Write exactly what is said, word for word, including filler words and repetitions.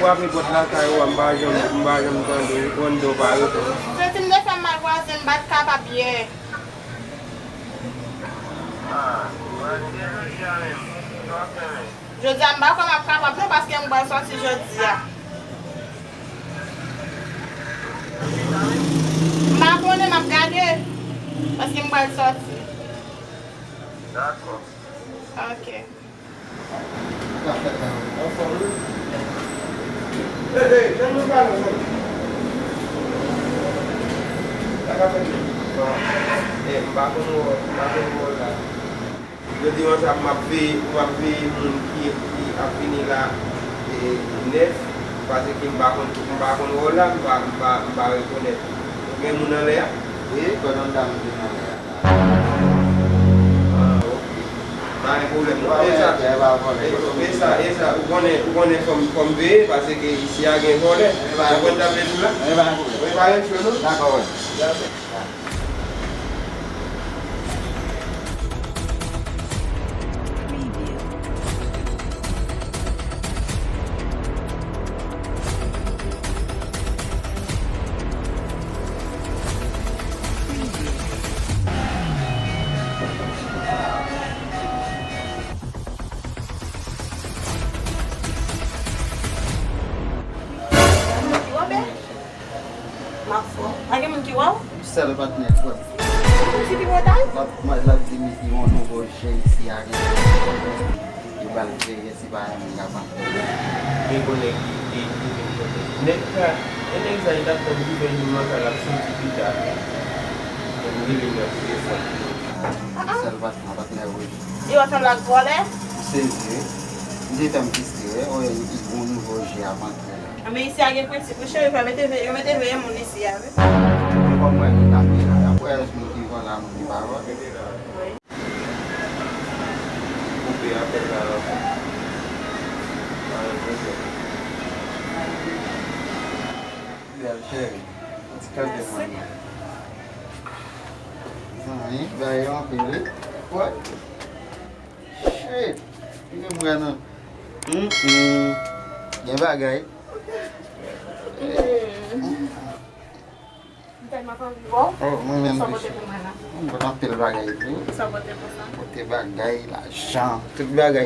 Frape pòt lakay ou a, m pa janm, m pa janm tande w, konn do pa reponn. Santi m te fè m mal vwazen, m pa t kapab yè. Jodi a, m pa kwè m ap kapab non, paske m pral sòti jodi a. M pa konnen, m ap gade, paske m pral sòti. Dakò. Ok. Anfòm, wi. Hey, hey, jan nou pale ansanm. Sa ka fèt? Bon, eh, m pa konn wè w, m pa konn wè w la. Jodi a sa m ap veye, m ap veye moun ki, ki ap vini la, eh, nèf, paske m pa konn, m pa konn wè w la, m pa, m pa, m pa rekonèt. Ou gen moun anlè a? Wi, kòdonn dam vin anlè a. Ah, ok. Pa gen pwoblèm, non. E sa, e sa, e sa, ou konnen, ou konnen fò m, fò m veye, paske isi a gen vòlè. Ou konn sa m vle di w la? E pa gen pwoblèm. Wi, pa gen pwoblèm, non? Dakò, wi. Dakò. Mafo. Pa gen moun ki wè w? Sèl patnè kwè m. Ou ti pipotay? L ap, l ap di m li yon nouvo je isi a gen. Yo ba l veye si pa yon moun k ap antre. Men konnen ki, ki, ki vin kote. Nèg sa, e nèg sa, li t ap tann pou fè jou mwen ka l ap soti pita. Mwen rele nan telefòn. Sèl patnè, patnè wouj. Li wè sanble ak vòlè? Serye? M te tann pistire, wè, yon nouvo je ap antre la. A, men isi a gen prensip, wi, cheri, fò mete ve-, yo mete veye moun isi a, wi. Mwen kòm mwen gen kamera, y ap wè moun ki vòlè a, moun ki pa vòlè. Wi. Koupe apèl la ankò. Pa gen pwoblèm. Bèl cheri, yon ti kanpe mwen non. Zanmi, bagay yo anpil, wi. What? Shit! Li gen mwen non. Hum, hum. Gen bagay. M tèlman anvi wè w. Oh, mwen menm tou. Sa w pote pou mwen la? M pote anpil bagay tou. Sa w pote pou sa? Pote bagay, lajan, tout bagay.